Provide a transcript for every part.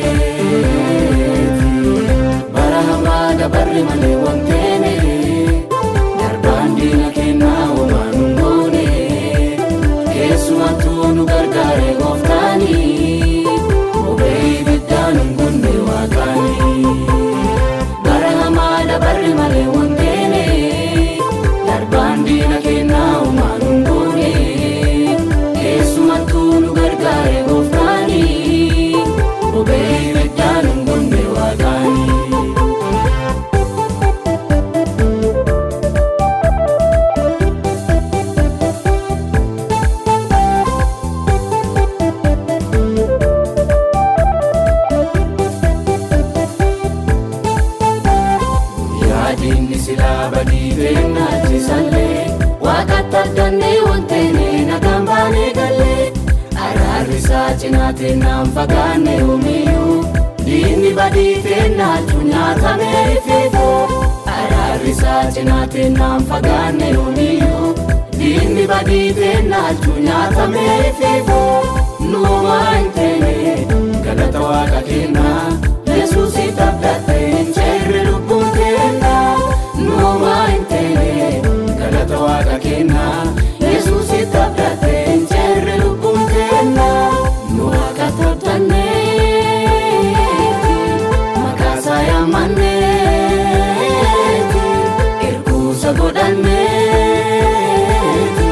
Tabdanneeti bara hamaa dabarre malee wanteene darbaan diina kennaa homaa nun goone keessumattuu nu gargaare gooftaanii boba'ee ibiddaan nun gunne waaqaanii bara hamaa dabarre malee wanteene darbaan diina kennaa homaa nun goone keessumattuu nu gargaare gooftaanii boba'ee ibiddaan nun gunne waaqaanii. Yaadinni silaa badii teenna achisallee waaqatti abdannee wanteene nagaan baanee gallee araarri isaa cinaa teennaan fagaanne yoomiyyuu diinni badii teennaachu nyaatamee ifiifu araarri isaa cinaa teennaan fagaanne yoomiyyuu diinni badii teennaachu nyaatamee ifiifu nuumaa hin teene galata waaqa kennaa Yesuusitti abdatte hin ceerre lubbuun kennaa nuumaa hin teene galata waaqa kennaa Yesuusitti abdatte hin ceerre lubbuun kennaa nu waaqatti abdanneeti maqaa isaa yaammanneeti erguusa godhanneeti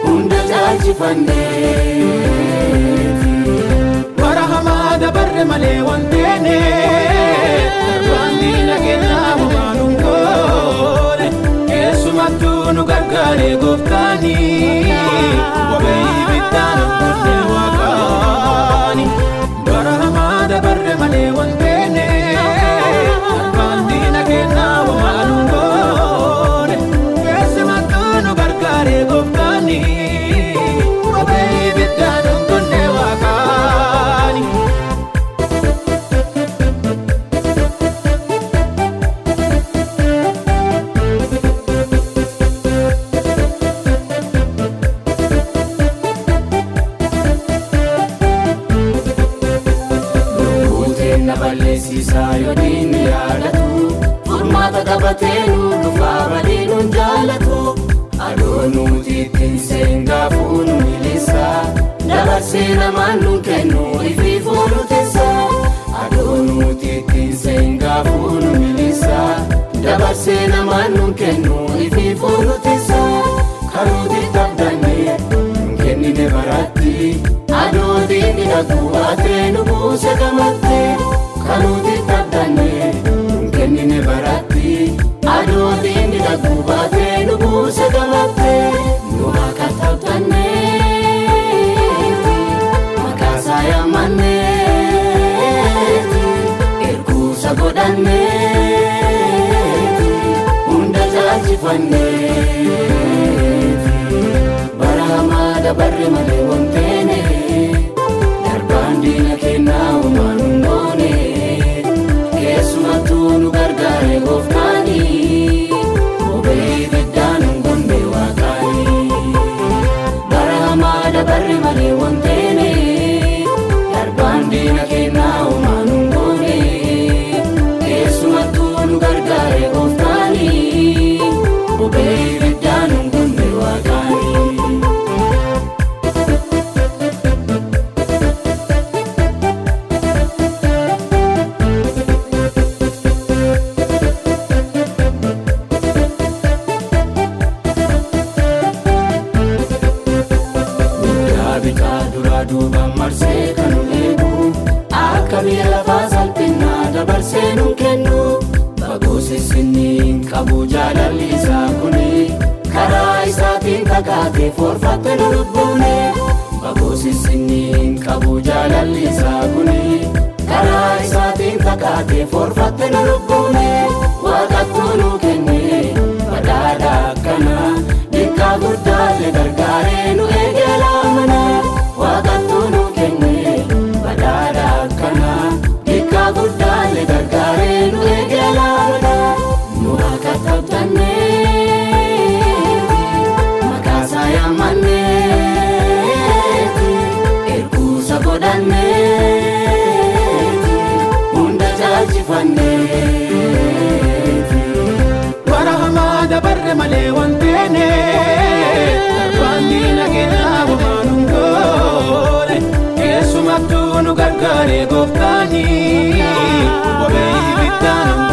hunda caalchifanneeti. Bara hamaa dabarre malee wanteene darbaan diina kennaa homaa nun goone keessumattuu nu gargaare gooftaanii boba'ee ibiddaan nun gunne waaqaani. Bara hamaa dabarre malee wanteene darbaan diina kennaa homaa nun goone keessumattuu nu gargaare gooftaanii boba'ee ibiddaan nun gunne waaqaani. Lubbuuteen na balleessisaa yoo diinni yaadatu furmaata qabatee nu dhufaa badii nun jaalatu adoo nuti ittiin seengaafuu nu milisa dabarsee namaan nun kennu ifiifuu nu tessa adoo nuti ittiin seengaafuu nu milisa dabarsee namaan nun kennu ifiifuu nu tessa kanuuti abdanne nun kennine baratti adoo diinni dhaquu baatee nu buuse gamatti kanuuti abdanne nun kennine baratti adoo diinni dhaquu baatee nu buuse gamatti nu waaqatti abdanneeti maqaa isaa yaammanneeti erguusa godhanneeti hunda caalchifanneeti bara hamaa dabarre malee wanteene darbaan diina kennaa homaa nun goone keessumattuu nu gargaare gooftaanii boba'ee ibiddaan nun gunne waaqaanii bara hamaa dabarre malee wanteene darbaan diina kennaa homaa nun goone keessumattuu nu gargaare gooftaanii boba'ee ibiddaan nun gunne waaqaanii. Mirgaa bitaa duraa duubaan marsee kan nu eegu akka biyya lafaa salphinnaa dabarsee nun kennu fagoo sissinni hin qabu jaalalli isaa kuni karaa isaatiin kakaatee foorfatte nu lubbuune fagoo sissinni hin qabu jaalalli isaa kuni karaa isaatiin kakaatee foorfatte nu lubbuune waaqattuu nu kenne badhaadha akkana diqqaa guddaalle gargaaree nu eegee laamana waaqattuu nu kenne badhaadha akkana diqqaa guddaalle gargaaree nu eegee laamana nu waaqatti abdanneeti maqaa isaa yaammanneeti erguusa godhanneeti. gargaaree gooftaani. Bobee ibiddaan.